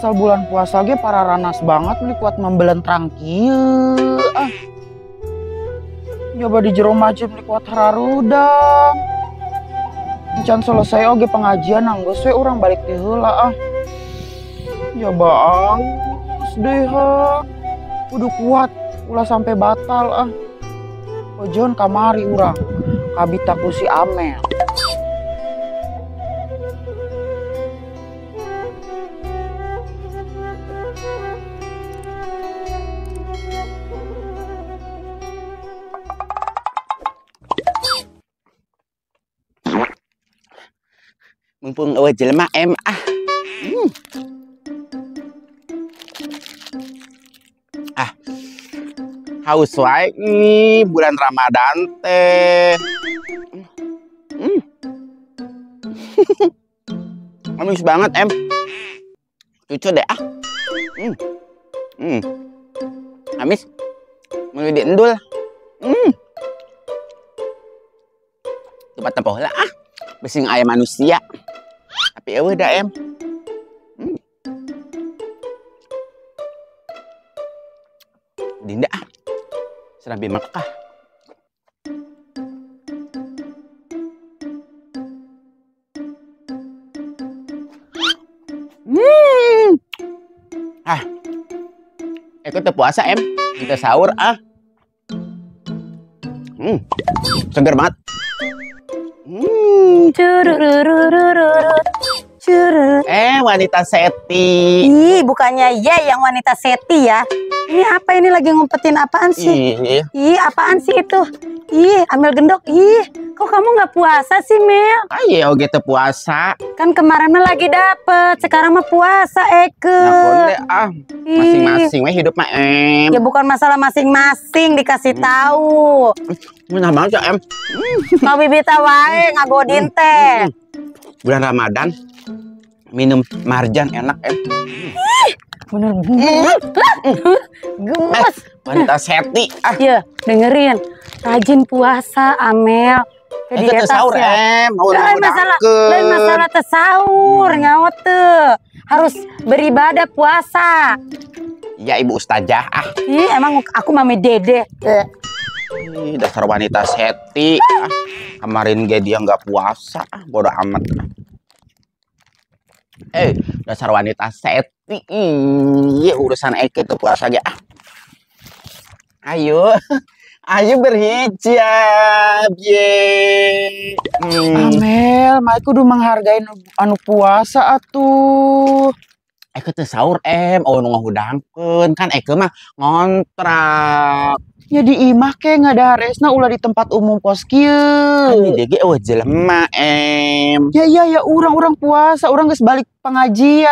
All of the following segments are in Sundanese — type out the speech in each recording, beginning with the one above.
Asal bulan puasa ge pararanas banget nih kuat membelentrang kieu. Ah. Coba di jero masjid nih kuat hararudang. Encan selesai oge pengajian anggeus we urang balik ti heula ah. Coba anggeus deh ha. Kudu kuat ulah sampai batal ah. Ojon kamari urang kabita ku si Amel. Mumpung eueuh jelema em ah. Ah. Haus wae ih bulan Ramadan teh. Amis banget em. Cucu deh ah. Amis. Meuli diendul. Tempat tempoh lah ah. Besing aya manusia. Tapi eueuh da em. Dinda ah. Serambi Mekah. Ah. Eko teu puasa em. Kita sahur ah. Seger banget. Wanita Seti. Ih, bukannya ye yang wanita Seti ya. Ini apa ini lagi ngumpetin apaan sih? Ih, apaan sih itu? Ih, ambil gendok. Ih, kok kamu nggak puasa sih, Mel? Ayo gitu puasa. Kan kemarin mah lagi dapet, sekarang mah puasa, Eke. Nah, deh, ah. Masing-masing weh hidup mah, em. Ya bukan masalah masing-masing dikasih tahu. Minah banget ya, em. Mau bibita wae ngagodin teh. Bulan Ramadan minum marjan enak, em. Bener-bener. Gemes. Wanita Seti. Ah. Iya, dengerin. Rajin puasa, Amel. Ke sahur, em. Lain masalah, lain masalah tesahur, nyawa tuh. Harus beribadah puasa. Ya Ibu Ustazah. Ah. Ih, emang aku mami dede. Ih, dasar wanita Seti. Ah. Kemarin ge dia nggak puasa, ah, bodoh amat. Dasar wanita Seti. Iya, urusan Eke tuh puasa aja. Ayo, ayo berhijab, ye. Amel, mah kudu menghargai anu puasa atuh. Eke teh sahur em, oh nu ngahudangkeun kan Eke mah ngontrak. Ya di imah ke ngadaharesna ulah di tempat umum kos kieu. Kan di DG eueuh jelema em. Ya iya ya urang-urang puasa, urang geus balik pengajian.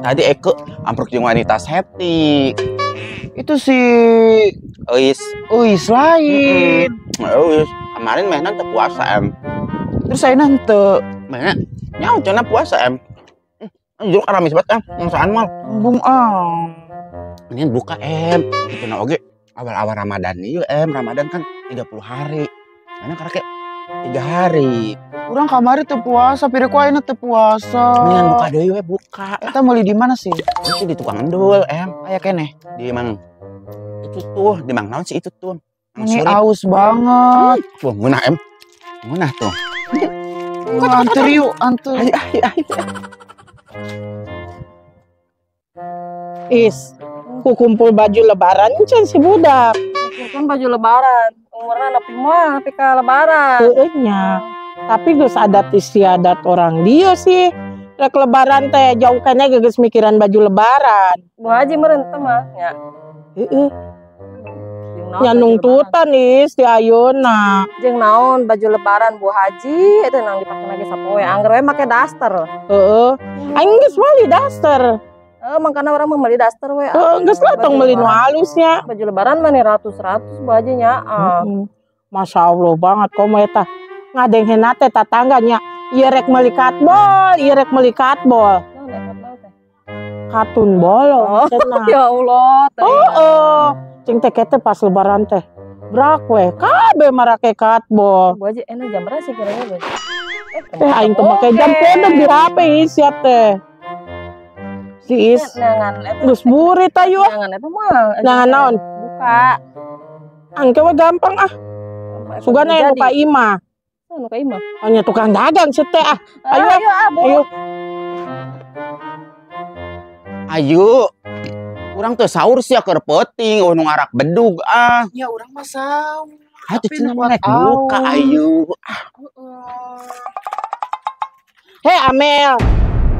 Tadi Eke amprok jeung wanita Seti. Itu si Euis. Euis lain. Euis. Kemarin mainan teu puasa em. Terus ayeuna henteu. Mainan nyaho cenah puasa em. Jeruk aramis banget em, masakan mal. Embung ah. Ini buka em, gitu nah oke. Awal-awal Ramadan nih em, Ramadan kan 30 hari. Karena kayak 3 hari. Urang kamari teu puasa, pire ku ayeuna teu puasa. Mendingan buka deui we, buka. Eta meuli di mana sih? Itu di tukang endul em. Aya keneh. Di mang itu tuh, di mang naon sih itu tuh. Mang ini aus banget. Tuh, ngeunah em. Ngeunah tuh. Anter yuk, anter. Ayo, ayo, ayo. Is, ku kumpul baju lebaran can si budak. Kan baju lebaran, umurna nepi moal nepi ka lebaran. Heueuh nya. Tapi geus adat istiadat orang dia sih. Rek lebaran teh jauh kayaknya geus mikiran baju lebaran. Bu Haji meureun teh mah nya. Heeh. Nya nungtutan is di ayeuna. Jeung naon baju lebaran Bu Haji eta nang dipake lagi sapoe angger we make daster. Heeh. Aing geus meuli daster. Makanya orang mau beli daster we. Geus lah tong meuli nu halusnya. Baju lebaran mah nih ratus-ratus Bu Haji nya. Masya Allah banget komo eta. Ngadengheuna teh tatangganya. Ieu rek meuli katbol, ieu rek meuli katbol. Katun bolong cenah. Ya Allah. Heeh. Cing teh kete pas lebaran teh. Brak we, kabeh marake katbol. Bu Haji enak jam berapa sih kiranya Bu Haji? Teh aing teh make jam kodok di HP siap teh. Si Is. Geus burit ayu ah. Neangan eta mah. Neangan naon? Buka. Angke we gampang ah. Sugana nu ka imah. Nu ka imah. Oh nya tukang dagang sih teh ah. Ayo ayo. Ayo. Urang teu sahur sia keur peuting, oh nu ngarak bedug ah. Ya urang mah sahur. Atuh cenah mah rek buka ayu. Hei Amel.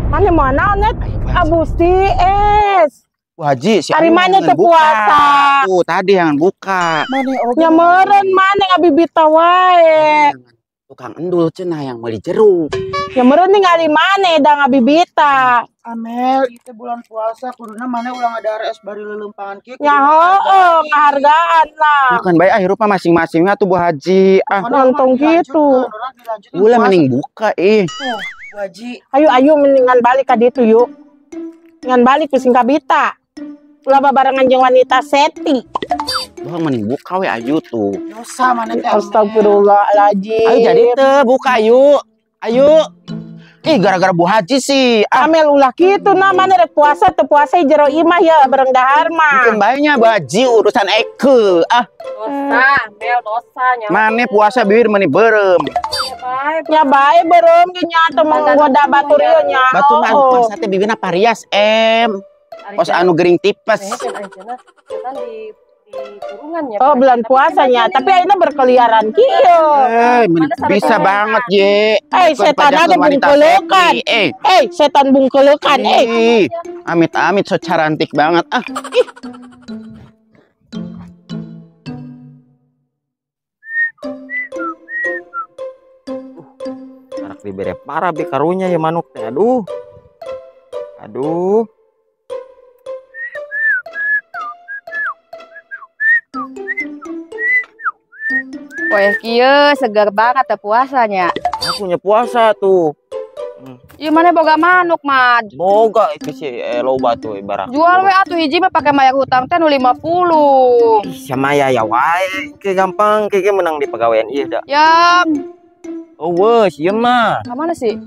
Mana mau naon net? Abusti es. Bu Haji, si Ari mana teu puasa? Tuh tadi yang buka. Nya meureun mana ngabibita wae. Tukang endul cenah yang meuli jeruk. Ya meureun ningali mana da ngabibita. Amel, itu bulan puasa kuduna mana ulang ada RS bari leuleumpangan kieu. Ya heueuh, ngahargaan lah. Bukan bae ah hirup mah masing-masing atuh Bu Haji. Ah, nonton gitu. Ulah mending buka ih. Tuh, Bu Haji. Ayo ayo mendingan balik ka ditu yuk. Mendingan balik pusing kabita. Ulah babarengan jeung wanita Seti. Bohong mending buka we ayu tuh. Dosa mana teh. Astagfirullahaladzim. Ayo jadi teu buka ayu. Ayo. Ih gara-gara Bu Haji sih. Ah. Amel ulah kitu nah mana rek puasa teu puasa jero imah ya bareng dahar mah. Mungkin bae nya Bu Haji urusan eke. Ah. Dosa, Mel dosa nya. Mane puasa bibir meni beureum. Ya bae beureum ge nya teu menggoda batur ieu nya. Batur mah puasa teh bibirna parias em. Kos anu gering tipes. Setan di kurungan ya. Oh, bulan puasanya, tapi ayeuna berkeliaran kieu. Bisa banget ye. Setan ada bungkulukan. Setan bungkulukan eh. Amit-amit so carantik banget ah. Ih. Karak dibere parah be karunya ya manuk teh. Aduh. Aduh. Poe kieu segar banget teh puasanya. Aku nya puasa tuh. Ieu mana boga manuk mad? Boga itu sih loba tuh ibarat. Jual we atuh hiji mah pake mayar hutang teh nu 50. Ih sama ya ya wae, ke gampang ke menang di pegawaian ieu da. Ya. Eueuh sieun mah. Ka mana sih?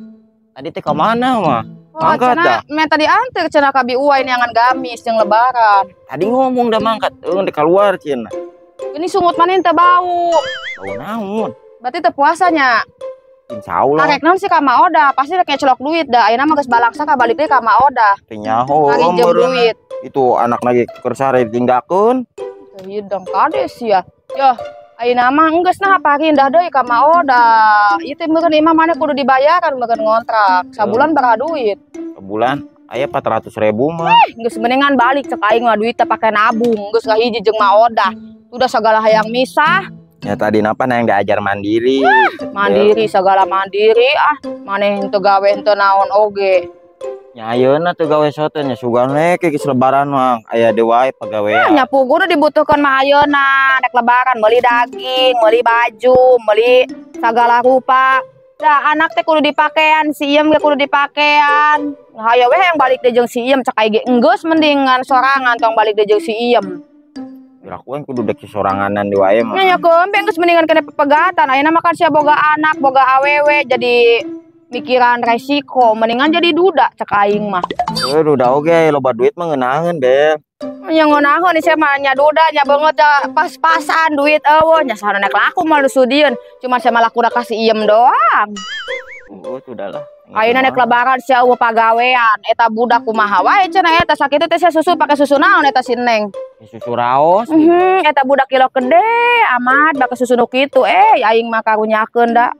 Tadi teh ka mana mah? Mangkat dah. Meh tadi anter cenah ka Bi Uwai neangan gamis jeung lebaran. Tadi ngomong dah mangkat, eueuh teh keluar cenah. Ini sungut mana teu bau. Bau naon? Berarti teu puasanya. Insyaallah. Arek naon sih ka Ma Oda, pasti rek ngecelok duit dah. Ayeuna mah geus balaksa ka balik deui ka Ma Oda. Teu nyaho duit. Itu anak lagi keur sare ditinggalkeun. Teu hidang kade sia. Yoh, ayeuna mah enggeus nah parindah deui ka Ma Oda. Ieu teh meureun imah maneh kudu dibayaran meureun ngontrak. Sabulan baraha duit? Sabulan aya 400.000 mah. Geus mendingan balik cek aing mah duit teh pake nabung. Geus ngahiji jeung Ma Oda. Udah segala hayang misah. Ya tadi napa yang diajar mandiri. Mandiri segala mandiri ah. Maneh henteu gawe henteu naon oge. Nya ayeuna teu gawe sote nya sugan we ke geus lebaran mah aya deui wae pagawean. Nya puguh dibutuhkeun mah ayeuna rek lebaran meuli daging, meuli baju, meuli segala rupa. Dah anak teh kudu dipakean, si Iem ge kudu dipakean. Hayo we yang balik deui jeung si Iem cek aing ge enggeus mendingan sorangan tong balik deui jeung si Iem. Aku yang kudu dek soranganan di wae mah. Nya keempe geus mendingan kena pepegatan. Ayeuna mah kan sia boga anak, boga awewe jadi mikiran resiko, mendingan jadi duda cek aing mah. Duda oge loba duit mah ngeunaheun, Bel. Nya ngeunaheun sia mah nya duda nya beungeut pas-pasan duit eueuh nya saha nek laku mah sudieun. Cuma sia mah laku kasih iem doang. Oh, sudah lah. Ayeuna nek lebaran sia eueuh pagawean, eta budak kumaha wae cenah eta sakitu teh sia susu pake susu naon eta si Neng. Susu raos. Eta budak kilo gede amat baka susu nu kitu aing mah karunyakeun da.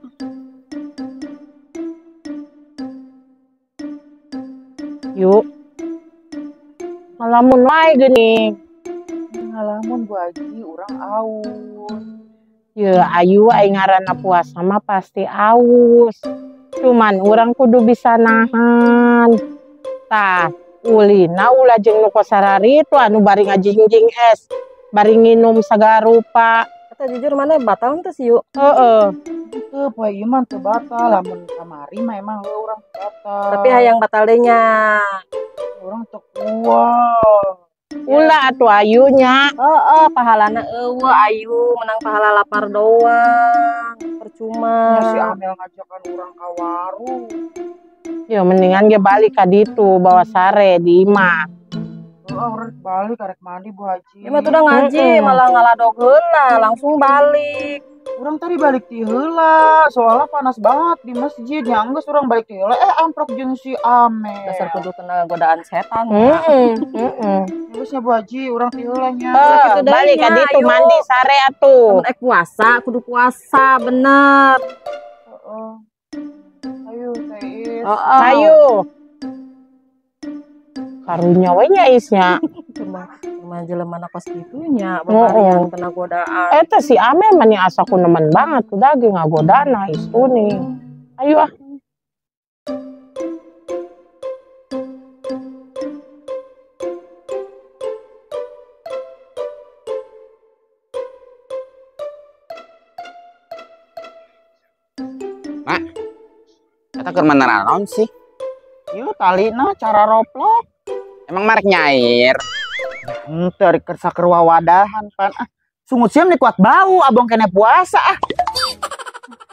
Yuk. Ngalamun wae geuning. Ngalamun Bu Haji urang aus. Ya ayu aing ngaranna puasa mah pasti aus. Cuman urang kudu bisa nahan. Tah, ulina ulah jeung nu kosarari itu anu bari ngajingjing es, bari nginum sagarupa. Kata jujur mana batal teu sih yuk? Heeh. Teu poe ieu mah teu batal, lamun kamari mah emang urang batal. Tapi hayang batal deui nya. Urang teu kuat. Ulah atuh ayunya. Heeh, pahalana eueuh ayu menang pahala lapar doang. Percuma. Nya si Amel ngajakan urang ka warung. Ya mendingan ge balik ka ditu bawa sare di imah. Oh, rek balik arek mandi Bu Haji. Ieu mah tuh udah ngaji, malah ngaladog heula, langsung balik. Urang tadi balik ti heula, soalnya panas banget di masjid. Nya geus urang balik ti heula, amprok jeung si Amel. Dasar kudu kena godaan setan. Heeh. Geus nya Bu Haji, urang ti heula nya. Kitu balik ka ditu mandi sare atuh. Mun puasa, kudu puasa bener. Heeh. Ayo Teh Is. Ayo. Karunya we nya Isnya. Cuma jelema na kos kitunya, babarian kena godaan. Eta si Amel mah asa ku nemen banget tuh daging ngagodana Is Tuning. Ayo ah. Mak, eta keur manaraon sih? Ieu talina cara roplok. Emang marek nyair. Henteu ari keur saker wawadahan pan. Ah, sungut siam kuat bau abong kene puasa ah.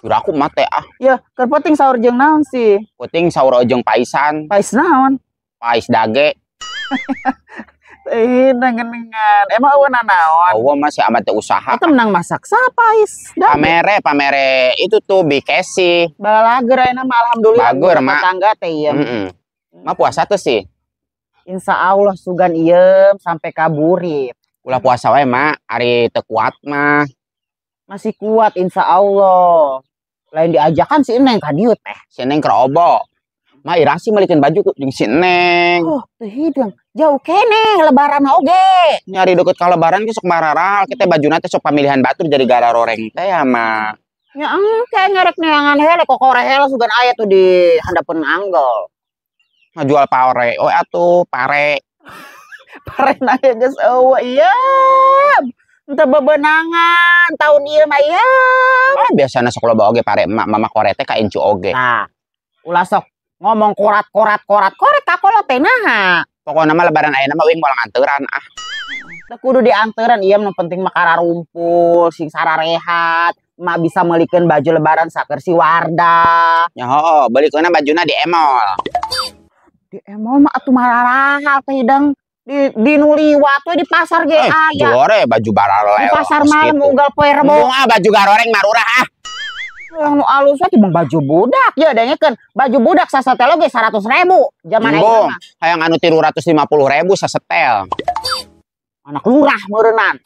Udah aku mah teh ah. Ya, keur penting sahur jeung naon sih? Penting sahur jeung paisan. Pais naon? Pais dage. Teh nengenengan. Emang eueuh nanaon? Eueuh mah si amat teh usaha. Eta menang masak sa pais. Pamere, pamere itu tuh bikesi. Balager ayeuna mah alhamdulillah. Bager mah. Tetangga teh ieu. Heeh. Mah puasa tuh sih. Insya Allah sugan iem sampai kaburit. Ulah puasa wae mak, ari teu kuat mah. Masih kuat insya Allah. Lain diajakan si Neng ka dieu teh. Si Neng keur obo. Mah irah sih meulikeun baju jeung si Neng. Oh, teu hideung. Jauh keneh lebaran oge. Nyari deket ka lebaran ge sok mararal, kita bajuna teh sok pamilihan batur jadi gara roreng teh ya mah. Nya engke ngerek neangan hele kokore hele sugan aya tuh di handapeun anggol. Ngajual pare, oh atuh pare. Pare na geus eueuh ieu. Henteu bebenangan tahun ieu mah ieu. Ah biasana sok loba oge pare emak, mama kore teh ka incu oge. Nah, ulah sok ngomong korat korat korat koret ka kolot teh naha. Pokona mah lebaran ayeuna mah uing moal nganteran ah. Teu kudu dianteran ieu nu penting mah kararumpul sing sararehat. Mak bisa meulikeun baju lebaran saker si Wardah. Ya hooh, beulikeunna bajuna di emol. Di emol mah atuh mararahal teh hidang di nuliwat we di pasar ge aya. Jore baju bararel. Di pasar malam unggal poe Rebo. Embung ah baju garoreng marurah ah. Yang nu alus we tibang baju budak ya dengekeun. Baju budak sasetel oge 100.000 zaman ayeuna mah. Hayang anu 350.000 sasetel. Anak lurah meureunnan.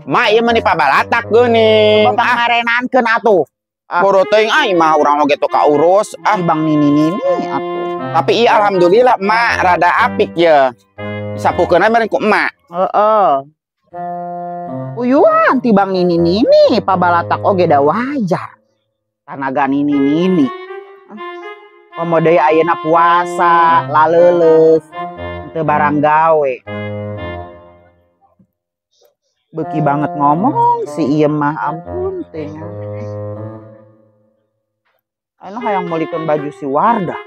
Mak ieu mah dipabalatak geuning. Bapak ngarenankeun atuh. Boro teuing ah imah urang oge teu kaurus ah bang nini nini atuh. Tapi iya alhamdulillah mak rada apik ye. Disapukeun we meureun ku emak. Heeh. Uyuan ti bang nini nini pabalatak oge da wajar. Tanaga nini nini. Komo deui ayeuna puasa laleuleus teu barang gawe. Beuki banget ngomong si ieu mah ampun teh. Ayeuna hayang meulikeun baju si Wardah.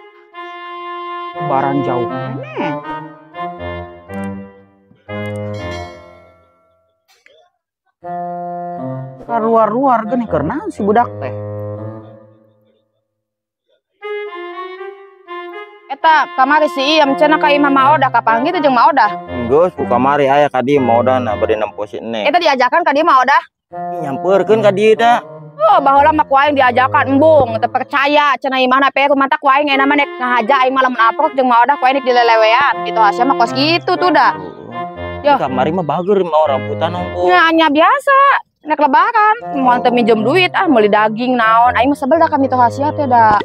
Lebaran jauh keneh. Kaluar-luar geuning keur naon si budak teh. Eta kamari si Iem cenah ka imah Ma Odah kapanggih teh jeung Ma Odah. Geus ku kamari aya ka dieu Ma Odah na bade nempo si Neng. Eta diajakan ka dieu Ma Odah. Nyampeurkeun ka dieu da. Oh, baheula mah ku aing diajakan embung, teu percaya cenah imahna pe kumaha ku aing ayeuna mah nek ngahaja aing mah lamun aprok jeung Ma Odah ku aing nek dilelewean kitu hasya mah kos kitu tuh da. Yo. Kamari mah bager mah rambutan ongko. Nya nya biasa nek lebaran moal teu minjem duit ah meuli daging naon aing mah sebel da ka mito hasya teh da.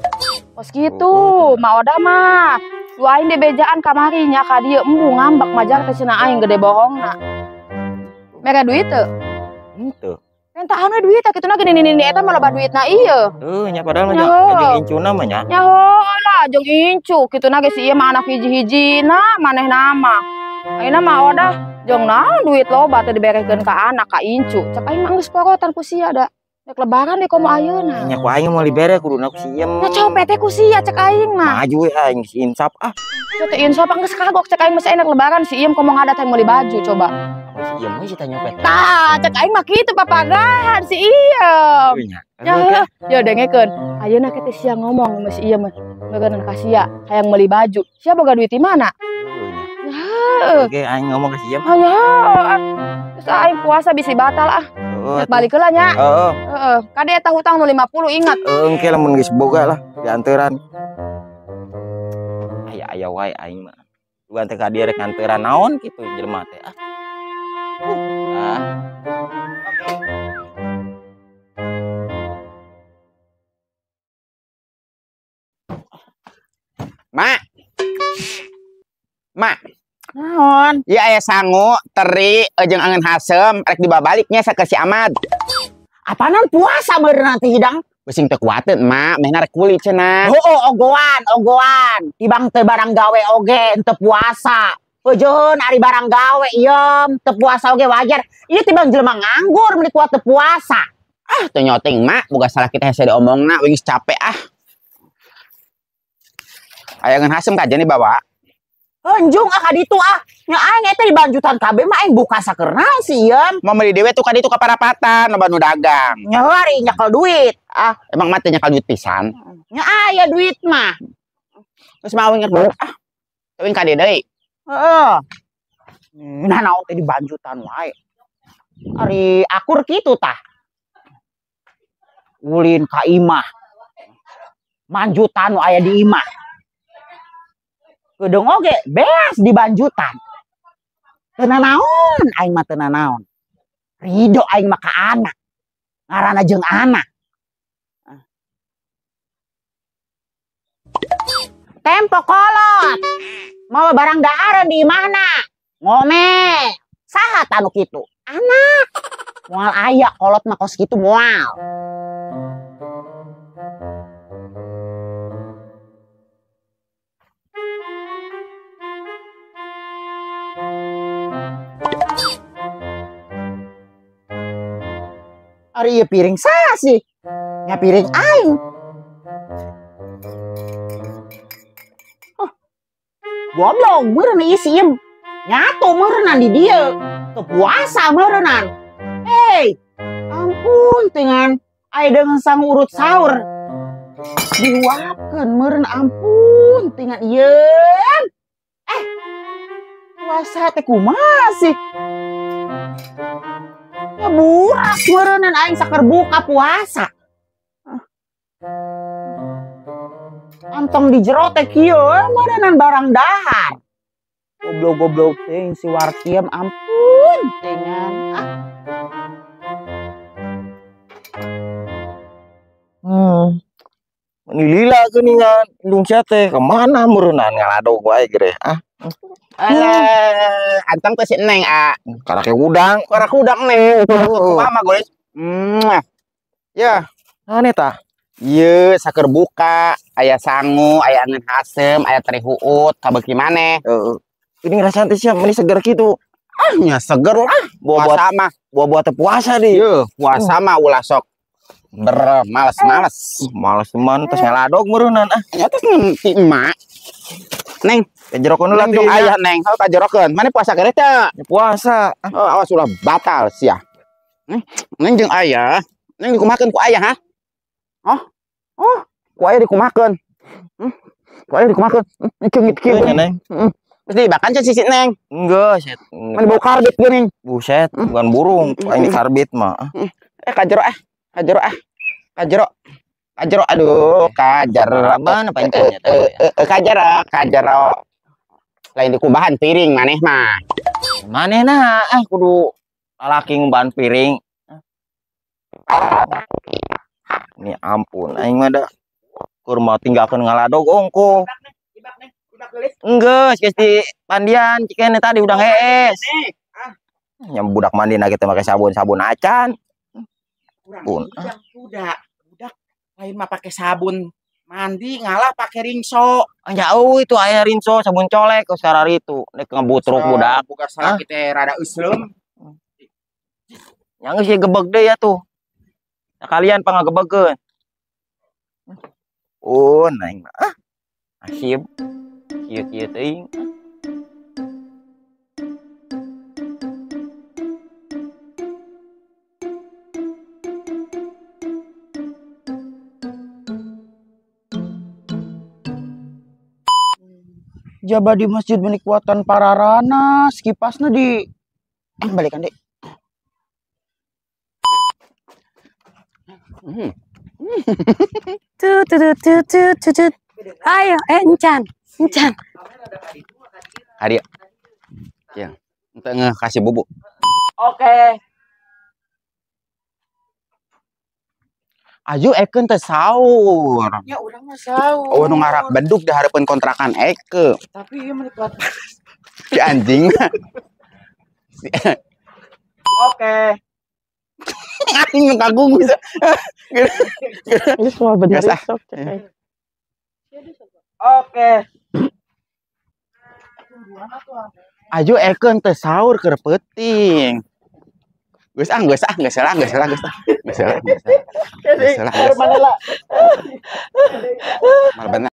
Kos kitu Ma Odah mah. Lu aing dibejaan kamari nya ka dieu embung ngambek majar teh cenah aing gede bohongna. Mere duit teu? Henteu. Entahan we duit kitu na gini nini eta mah loba duitna ieu. Heuh nya padahal mah jeung incuna mah nya. Nya heuh lah jeung incu kitu na ge si ieu mah anak hiji-hijina manehna mah. Ayeuna mah Odah jeung naon duit loba teh diberekeun ka anak ka incu. Cek aing mah geus porotan ku sia da. Rek lebaran deh komo ayeuna. Nya ku aing moal dibere kuduna ku si Iem. Nya copet teh ku sia cek aing mah. Maju we aing si insap ah. Sia teh insap geus kagok cek aing mah enak lebaran si Iem komo ngadat hayang meuli baju coba. Si Iem we si teh nyopet. Tah cek aing mah kitu papagahan si Iem. Ya, ya dengekeun. Ayeuna ke teh sia ngomong sama si Iem meureun ka sia hayang meuli baju. Sia boga duit di mana? Heeh. Oke, aing ngomong ke si Iem. Ayo, terus aing puasa bisi batal ah. Balik heula nya. Heeh. Heeh. Kade eta hutang nu 50 ingat. Heeh, engke lamun geus boga lah dianteran. Aya aya wae aing mah. Duan teh ka dieu rek nganteran naon kitu jelema teh ah. Ah. Mak. Mak. Naon? Ieu aya sangu, teri, jeung angeun hasem, rek dibabaliknya sa ke si Ahmad. Apanan puasa meureun nanti hidang? Besing teu kuateun, Mak, meh rek kuli cenah. Heueuh, ogoan, ogoan. Tibang teu barang gawe oge teu puasa. Peujeun ari barang gawe iem, teu puasa oge wajar. Ieu tibang jelema nganggur meuni kuat teu puasa. Ah, teu nyoting, Mak, boga salah kita hese diomongna, wing geus capek ah. Aya angeun hasem kajen dibawa. Enjung ah kaditu ah. Nya aing eta di banjutan kabeh mah aing buka sakeurna si Iem. Mau meuli dewe tuh kaditu ka parapatan loba nu dagang. Nya ari nyekel duit. Ah, emang mah teh nyekel duit pisan. Nya aya duit mah. Geus mah aing ngerti ah. Teuing ka dieu deui. Heeh. Nah naon teh di banjutan wae. Ari akur kitu tah. Ulin ka imah. Manjutan nu aya di imah. Kedeung oge beas di banjutan. Teu nanaon aing mah teu nanaon. Rido aing mah ka anak. Ngaranna jeung anak. Tempo kolot. Mawa barang dahareun di imahna. Ngome. Saha tanu kitu? Anak. Moal aya kolot mah kos kitu moal. Ari ieu piring saha sih? Nya piring aing. Oh. Goblok meureun isi ieu. Nyatu meureunnan di dieu. Teu puasa meureunnan. Hei, ampun dengan aya dengan sang urut sahur. Dihuapkeun meureun ampun dengan ieu. Puasa teh kumaha sih? Ya buras meureunnan aing saker buka puasa. Antong di jero teh kieu meureunnan barang dahar. Goblok-goblok teh si Warkiem ampun dengan ah. Ini lila geuningan indung sia teh kemana meureunnan ngaladog wae gere ah. Alah, antang teh si Neng ah. Karake udang, karake udang Neng. Mama goles. Ya, naon eta? Ieu saker buka, aya sangu, aya angeun hasem, aya teri huut, kabeuki maneh. Heeh. Ini ngerasa teh sia meuni seger kitu. Ah, nya seger lah. Puasa mah, buah-buah teh puasa di. Yeuh, puasa mah ulah sok bermales-males. Males teman terus ngaladog meureunnan ah. Nya terus ti emak. Neng, kajerokeun heula jeung ayah Neng, heuh kajerokeun. Mane puasa keneh teu? Puasa. Oh, awas ulah batal sia. Neng jeung ayah, Neng dikumahakeun ku ayah ha? Oh. Oh, ku ayah dikumahakeun. Ku ayah dikumahakeun. Cengit kieu Neng. Terus dibakan si si Neng. Enggak, set. Mane bau karbit geuning. Buset, bukan burung, aing karbit mah. Kajero ah. Kajero ah. Kajero. Kajero aduh, kajero. Mana pancanya kajero, kajero. Lain dikubahan piring maneh mah. Maneh nah, ah kudu lalaki ngumbahan piring. Ini ampun, aing mah da kur mau tinggalkeun ngaladog ongko. Enggeus, geus di pandian cikene tadi udah hees. Nya budak mandi na kita make sabun-sabun acan. Pun. Budak, budak lain mah pakai sabun mandi ngalah pakai rinso. Jauh itu aya rinso sabun colek sekarang itu nek ngebutruk budak. Buka salah kita rada usleum. Yang geus gebeg deui ya tuh. Sekalian pangagebegeun. Oh, naing mah. Ah. Nasib. Kieu-kieu teuing. Jaba di masjid menikuatan pararanas, kipasna di balikan deh. Tut tut tut tut tut. Ayo, encan, encan. Hadiah. Ya, untuk kasih bubuk. Oke. Aju Eke teh sahur. Ya urang mah sahur. Oh nu ngarak beduk di hareupeun kontrakan Eke. Tapi ieu mah kuat. Si anjing. Oke. Anjing nu kagum bisa. Ini semua bener sok. Oke. Aju Eke teh sahur keur peuting. Geus ah, geus ah, geus salah, geus salah, geus salah. Geus salah, geus salah. Geus salah. Mal bener.